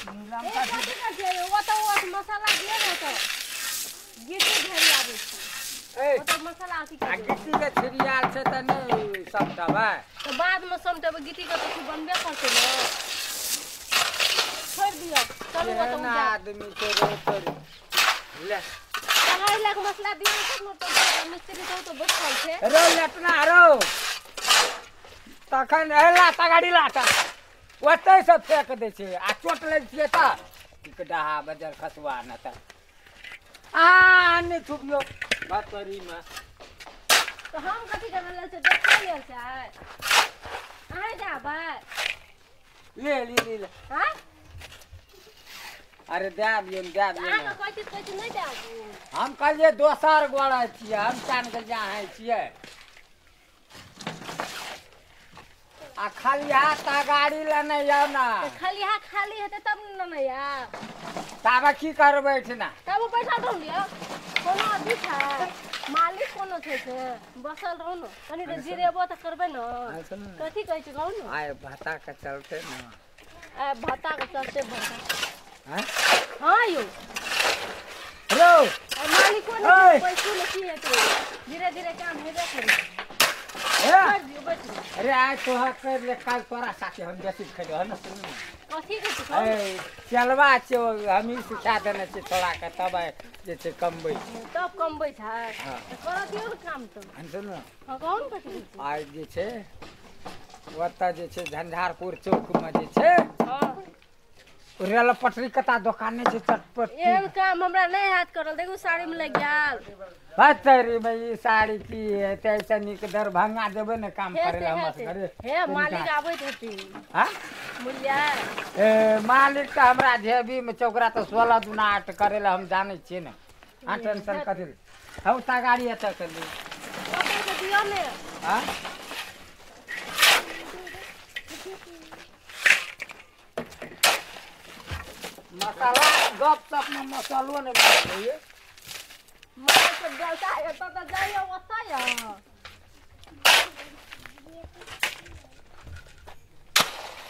नीलम का ओ तऽ ओ मसाला दियौ ने तऽ गिट्टी धरि आबै छै। ए ओ तऽ मसाला अथी आ गिट्टी के छिड़ियाल छै तऽ नहि समटबै? तऽ बादमे समटेबै, गिट्टी के तऽ बनबे करतै ने। छोड़ि दियौ, चलू ओतऽ एहन आदमी छै रे तोरी। ले 2.5 लाख मसला दियौ तब ने, तऽ मिस्त्री सब तऽ बैठल छै। रो लेटना रो तखन एला तगाड़ी लाटा ओतै से फेक दै छै आ चोट लै छियै तऽ की डहा बजर खसुआ न तऽ आ नहि छुपियो भतरीमे। तऽ हम कथी करबै लेल छै, देखै लेल छै। अहाँ जाबै? ले ले ले ले। हाँ अरे दए दियौ ने, दए दियौ अहाँके ने। कहै छी, कहै छी नहि जाबू। हम कहलियै दोसर गोड़ा छियै, हम चान के अहाँ छियै आ खलिहा तगाड़ी लेने जाउ ने। तऽ खलिहा खाली हेतै तब ने ने आयब। ताबे की करबै एहिठिना? तब ओ पैसा ढूँढ लिअ। कोनो अथी छै, मालिक कोनो छै से बसल रहू ने कनि, तऽ जिरेबो तऽ करबै ने। कथी कहै छै कहू ने? आइ भत्ता के चलते ने। आ भत्ता के चलते भत्ता। हैं? हाँ यौ। हेलो। आ मालिको ओइ! ने पैसो ने की हेतै, धीरे धीरे काम हेबे करै। हे। छोड़ि दियौ, बैठू। अरे आइ तोहर कर ले, काल तोरा साथे हम बेसी खेलो है ने, सुन ने। कथी कहै छै कहू ने? ए चलबा छै, हमही सिखा देने छियै छोड़ा के, तब आइ जे छै कमबै छै। तब कमबै छै? हाँ। तऽ करऽ दियौ ने काम तऽ। हम सुन ने। हाँ कहू ने, कथी कहै छै? आइ जे छै ओतऽ जे छै झंझारपुर चौकमे जे छै रेल पटरी कता दोकान नहि छै चटपट? एहन काम हमरा नहि हैत करल, देखू साड़ीमे लागि गेल। भतरी में ई साड़ी की हेतै? एहिसँ नीक दरभंगा जेबै ने काम करै हेतै लए हमर हेतै घरे। हे मालिक आबैत हेथिन। हाँ। बुझलियै? ए मालिक तऽ हमरा जेबीमे छै, ओकरा तऽ 16 दूना 8 करै लए हम जानै छियै ने। अहाँ टेंशन कथी लए? हौ तगाड़ी एतऽ से ली। ओतऽ से दियौ ने। हाँ। मसाला गप सपमे मसालो नहि बनबैये। मालिक सब जलता एतऽ तऽ जाइयौ ओतऽ यऽ।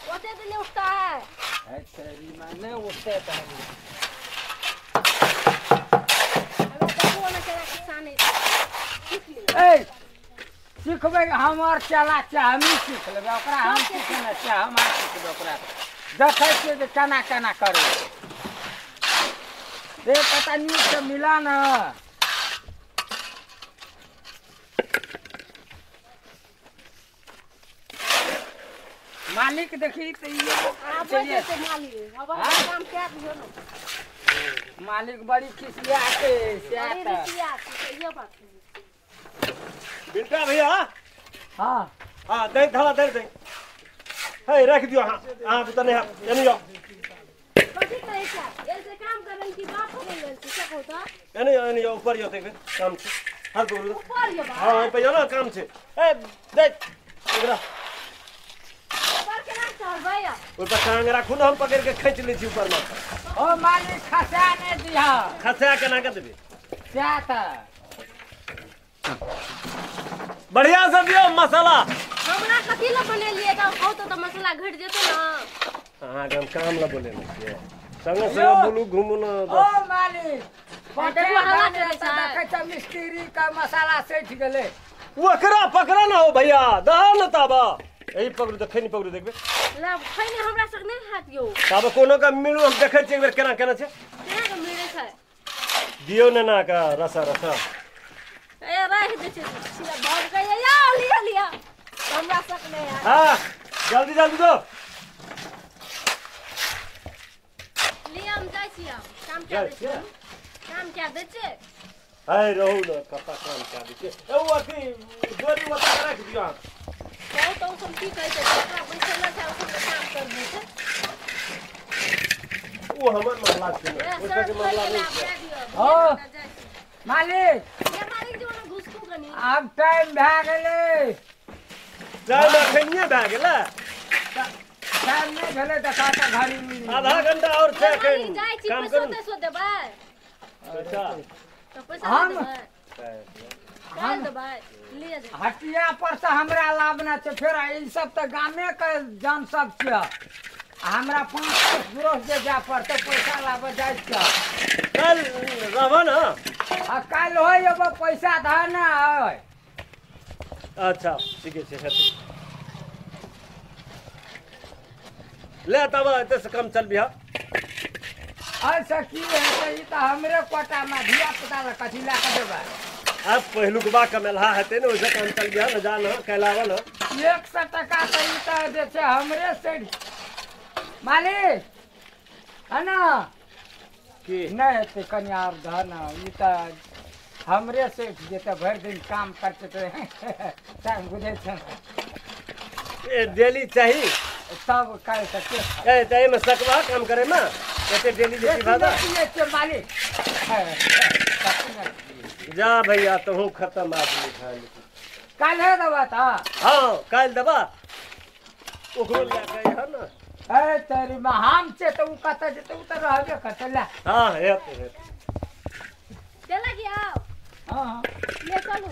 ओते तऽ नहि उठता है। है तेरी माँ, नहि उठतै तऽ हमरा देखो ने केना के सानै छै। सीख लियौ। ए सिखबै, हमर चला छै, हमही सीख लेबै ओकरा। हम सीखने छियै, हम आर सिखबै ओकरा। देखै छियै जे केना केना करै छै। रे पता नीक से मिला ने। मालिक देखी तऽ ई एगो आबै चलिए। छै मालिक अब हाँ? काम कए दियौ ने। मालिक बड़ी खिसिया के से बड़ी तऽ रिसिया छै, इहो बात छै। बिल्टा भैया। हाँ। हाँ दे थोड़ा दे दे हे, रख दियो। हाँ हाँ तो नहीं एने आओ। कथी कहै छै? ऐसे काम करन की बाप हो गेल छै से कहू तऽ। एने आओ, एने आओ, ऊपर आओ, देख काम छै, हाथ पकड़ू। ऊपर यो बा। हाँ पे जाओ ना, काम छै। ए देख एकरा। ऊपर केना चढ़बै या? ओहि पर टांग राखू ने, हम पकड़ के खींच लै छी ऊपर में। ओ मालिक, खसा नहि दिह। खसा केना के देबै? सएह तऽ। बढ़िया से दियो मसाला। हमरा कथी लए बनेलियै तऽ कहू तऽ मसाला घटि जेतै ने। अहाँके हम काम ला बोले छियै, संगे संगे बोलू घूमू ने। ओ मालिक, देखू हल्ला करै छै। देखै छै मिस्त्री के मसाला सठि गेलै। ओकरा पकड़ा ना हो भैया, दहा न ताबा। यही पकड़ू तऽ खैनी पकड़ू, देखबै। ला खैनी हमरा सब नहि हैत यौ। ताबा कोनो का मिलू, हम देखै छियै एक बेर केना केना छै। केना के मिलै छै? दियौ ने ना का रसा रसा। ए राखि दै छै सीधा भग गई या लिया लिया, हमरा सब नहि हैत। हाँ जल्दी जल्दी दो। लिया, हम जाइ छी आब, काम कए जाइ दै छियै? छियै, काम कए दै छियै। है रहू ने, कत्ता काम कए दै छियै। ए ओ अथी डोरी ओतऽ के राखि दियौ अहाँ। कहू तऽ ओ सब की कहै छै? जेकरा बैठेला छै ओ सब काम करबै छै। ओ हमर मामला छै ने, ए ओहि सर सबके मामला खोलि के नहि आब छै। दए दियौ। हँ। जाइ छी। मालिक। ये मालिक जी, ओना घुसकू कनी। आब टाइम भए गेलै। टाइम अखनिये भए गेलै? टाइम नहि भेलै, देखा तऽ घड़ी। आधा घंटा आओर छै ये एखन। मालिक, जाइ छी। काम पैसो करू। तैसो देबै? पैसा? तऽ पैसा हम- नहि देबै? काल्हि देबै, लिअ जे। हटिया पर से हमरा लाबना छै, फेर ई सब तऽ गामे के जान सब छियै। हमरा 5 रोज जे जा पड़तै पैसा लाबऽ जाइ छियै। कल रहबऽ न? आ काल्हि होइ एबो पैसा धऽ ने आय। अच्छा ठीके छै हेतै। ले तब एते से कम चल बिहा। अच्छा की हेतै ई तऽ हमरे कोटामे धिया पुता लए कथी लए कऽ देबै? अब पहिलुकबा कमेलहा हेतै ने ओहिसँ कम चल बिहा न जा न काल्हि आबऽ न। 100 टका तऽ ई तऽ जे छै हमरे सड़ि मालिक है ना की नहि हेतै कनि आर धऽ न ई तऽ हमरे सठि जेतै भरि दिन काम करतै तऽ टाइम बुझै छै ने। ए डेली चाही तब काल्हि से के खाय? ए तऽ एहिमे सकबा काम करैमे एते डेली जे बेसी फायदा नहि पियै छियै मालिक। जा भैया तोहू खत्म आदमी खाली। काल्हि देबऽ तऽ? हाँ काल्हि देबा ओकरो लए कऽ अइहऽ ने। ए तेरी माँ हम छियै तऽ ओ कतऽ जेतै ओ तऽ रहबे करतै ले। हाँ हेतै हेतै। देलक यौ? हाँ हाँ ले चलू।